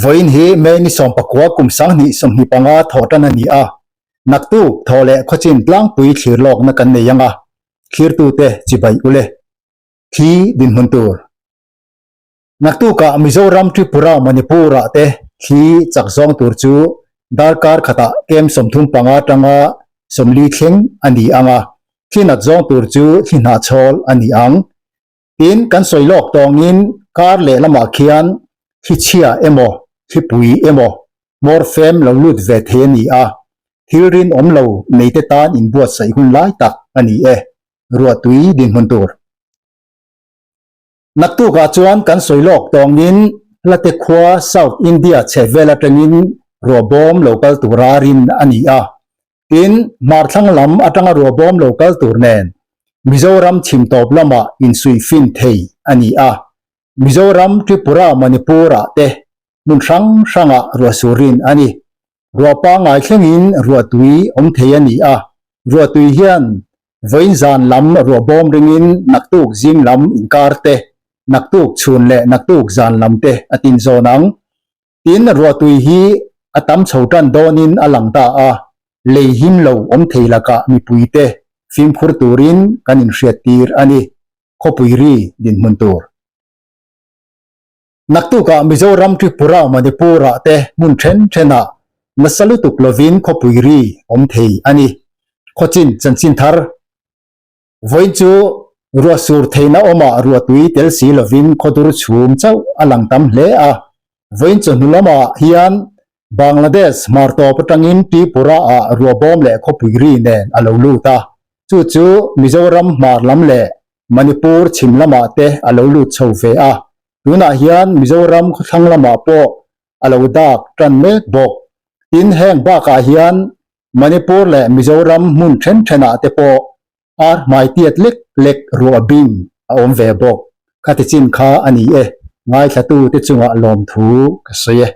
Vawiin hi May ni 19 kum 2025 thawh tan a ni a, naktuk thawh leh khawchin tlangpui thlir lawkna kan nei ang a, thlirtute chibai ule. Thli dinhmun tur. Naktukah Mizoram, Tripura, Manipur-ah te thli chak zawng tur chu darkar khatah kem 35 atanga 40 thleng a ni ang a, thli nat zawng tur chu thli hnahchhawl a ni ang. Tin, kan sawi lawk tawngin kar leh lamah khian thli chhia emaw, thlipui emaw hmawr fem lo lut ve thei a ni a, thil rinawm lo neite tan inbuatsaih hun lai tak a ni e, ruahtui dinhmun tur. Naktukah chuan kan sawi lawk tawngin Hlate khua South India chhehvel atangin ruahbawm lo kal tura rin a ni a, Tin, hmarthlang lam atanga ruahbawm lo kal tur nen Mizoram chhim tawp lamah insuih fin thei a ni a. Mizoram, Tripura, Manipur-ah te hmun hrang hrangah ruahsur rin a ni. Ruah pangngai thlengin ruahtui awm thei a ni a. Ruahtui hian vawiin zan lam ruahbawm ringin naktuk zing lam inkar te, naktuk chhun leh naktuk zan lam te a tin zawn ang. Tin, ruahtui hi a tam chho tan dawnin a lang ta a, lei him lo awm thei lakah mipuite fimkhur turin kan inhriattir a ni, khawpui ri dinhmun tur. Naktukah Mizoram, Tripura, Manipur-ah te hmun then thenah nasa lutuk lovin khawpui ri awm thei a ni, khawchin chanchin thar. Vawiin chu ruahsur theihna awmah ruahtui tel si lovin khawdur chhum chauh a lang tam hle a. Vawiin chawhnu lamah hian Bangladesh hmar tawp atangin Tripura-ah ruahbawm leh khawpui ri nen a lo lut a. Chu chu Mizoram hmar lam leh Manipur chhim lamah te a lo lut chho ve a. Tunah hian Mizoram khawthlang lamah pawh a lo dak tan mek bawk. Tin, heng bakah hian Manipur leh Mizoram hmun then thenah te pawh ar hmai tiat lek lek ruah bing a awm ve bawk. Khati chin kha a ni e, ngaithlatute chungah lawmthu ka sawi e.